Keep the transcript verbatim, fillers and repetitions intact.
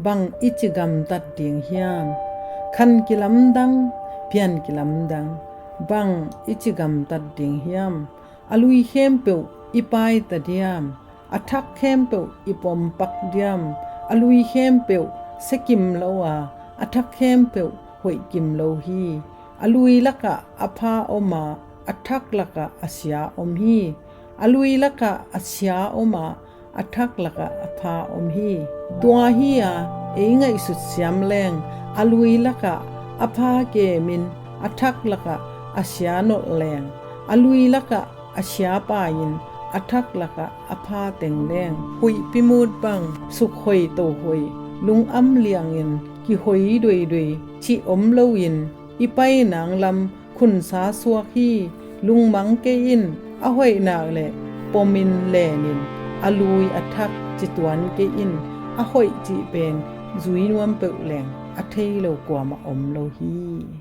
bang i ci gamtat ding hiam? Khan kilamdang, pian kilamdang, bang i ci gamtat ding hiam? A lui khempeuh i paita diam? A thak khempeuh i pompak diam? A lui khempeuh sia kim lo a, a thak khempeuh hoih kim lo hi. A lui lakah a pha om a, a thak lakah a sia om hi. A lui lakah a sia om a, a thak lakah a pha om hi. Tua hi-a ei ngaihsut siam leng, a lui lakah a pha kemin a thak lakah a sia nolh leng, a lui lakah a sia pai-in a thak lakah a pha teng leng, huihpi mut bang, sukhoih tohoih, lungam liangin kihoih doidoi cih om loin, i pai nang lam khunsa suak hi. Lungmang kei in, a hoih nak leh pomin lenin, a lui a thak ci tuan kei in, a hoih cih pen zui nuam peuh leng a thei lo kuamah om lo hi.